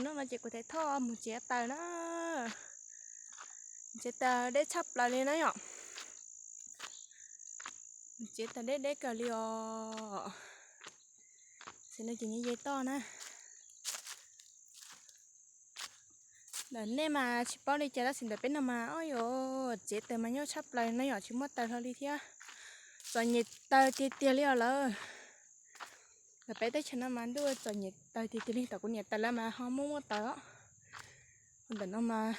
No mas ces kuv tes thauj mus txiav taws na. Txiav taws deb tshaj plaws li na yom. Txiav taws deb deb kawg li os. Xim no ces nyob ye toj na. Ntawm nej mas tsis paub li cas tab sis ntawm peb no mas o yuav txiav taws mas nyuaj tshaj plaws no yom, tsis muaj taws hlo li thiab. Txom nyem taws tiag tiag li os lawm. Ntawm peb teb chaws no mas ntuj txom nyem taws tiag tiag li, tom kuv niam taws lawv mas ho muaj muaj taws os. Ntawm no mas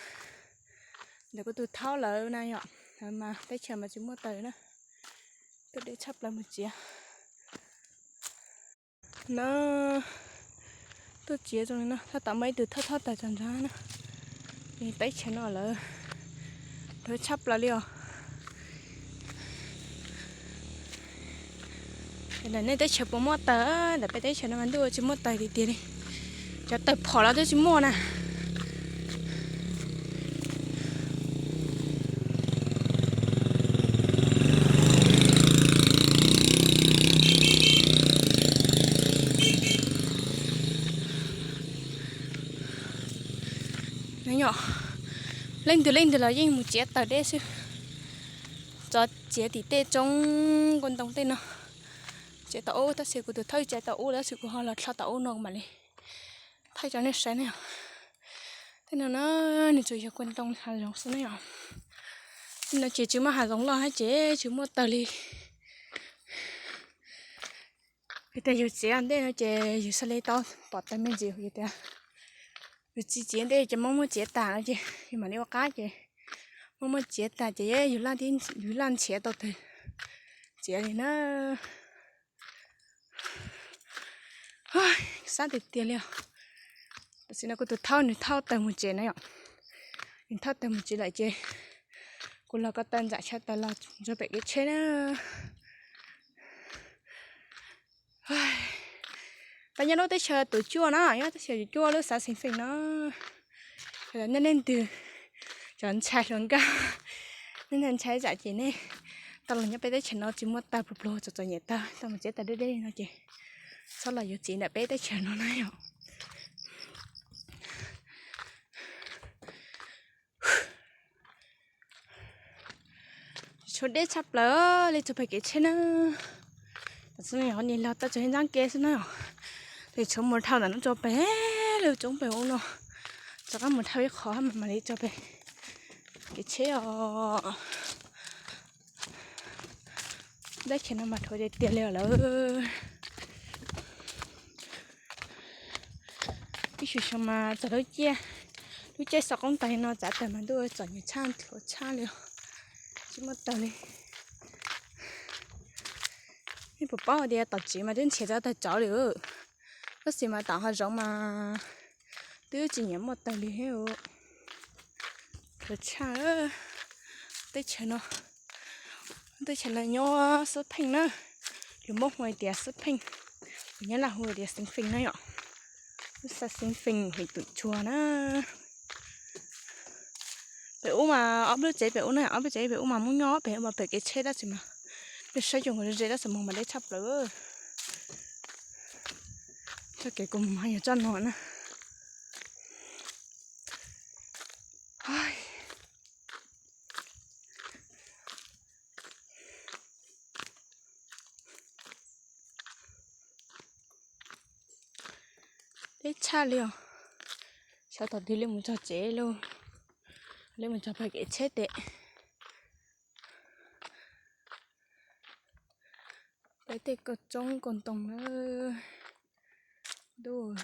ntawm kuv tus thaub lawv na yom, lawv mas teb chaws mas tsis muaj taws na. Tuaj deb tshaj plaws mus txiav na. Tuaj txiav zoo li no, tab tom muaj ib tug thauj thauj taws tso ntag na. Teb chaws no lawv dhawv tshaj plaws li os. Ntawm nej teb chaws puas muaj taws? Ntawm peb teb chaws no mas ntuj tsis muaj taws tiag tiag li. Cov taws phom los twb tsis muaj na. Yom, leej twg leej twg los yeej mus txiav taws deb xwb. Txog txiav tim tej roob kua ntoo tej no. Txiav tau ub tab sis kuv tus thawj txiav tau ub tab sis kuv ho los dlhau tau ub no mam li thaij rau nej saib na yom. Tej no na, nws tsuas yog kua ntoo hav zoov xwb na yom. Tej no ces tsis muaj hav zoov loj hab ces tsis muaj taws li. Yog tias yus txiav ntej no ces yus xav li tau pom taws me ntsis, yog tias yus tsis txiav ntej ces muab muab txiav tas no ces yus mam li ua qab ces muab muab txiav tas ces yus laj nrhiav tau taws txiav li na. Sab tiag tiag li os. Tam sim no kuv tus thawj nws thauj taws mus tsev na yom. Nws thauj taws mus tsev lawm ces kuv los ko taw ntsam chaw taws los ntsoov pem kev tsheb na. Peb nyob lub teb chaws tus cuaj na, nyob teb chaws tus cuaj lub xav Xeev Feem no. Nej leej twg cov ntxhais hluas nkauj, nej ntxhais zam ces nej tau los nyob peb teb chaws no tsis muaj taws pluag pluag txom txom nyem taws, tau mus txiav taws deb deb li no ces txhob los yuav txiv ntawm peb teb chaws no na yom. Tshuav deb tshaj plaws li txog pem kev tsheb na. Tam sim no ho nim los tau txog ib nrab kev xwb na. Ces tshuav mus dhau ntawm no tso pem lub roob pem ub no, rov qab mus dhau ib qho mas mam li tso pem kev tsheb os. Teb chaws no mas dhuav tiag tiag li os lawm. Ib xyoo xyoo mas txog lub caij, lub caij xov qoob taws li no txav taws mas ntuj txom nyem tshaj, dhuav tshaj li os, tsis muaj taws li. Nej puas paub tias tom tsev mas twb nrhiav tau taws tsov li, tab sis mas tom hav zoov mas twb tsis nyiam muaj taws li thiab. Dhuav tshaj. Teb chaws no, teb chaws no nyob Xub Pheej na, lus Hmoob hu hais tias Xub Pheej, lus Nyab Laj hu hais tias Xeev Fim na yom. Lub xav Xeev Fim hwm Tuam Tsuas na. Pem ub mas ob lub tsev pem ub na, ob lub tsev pem ub mas Hmoob nyob, pem ub mas pem kev tsheb tab sis mas nej saib cuag nkaus ze tab sis mas deb tshaj plaws. Txoj kev kuv mus mas yog txoj no na. Deb tshaj li os. Xyov thaum twg li mus txog tsev lauj, li mus txog pem kev tsheb tes. Peb tej koj roob koj ntoo na. Ntuj.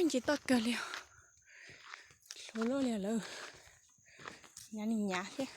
Nce toj kawg li, hluav loj li lawm, nyav ni nyav thiab.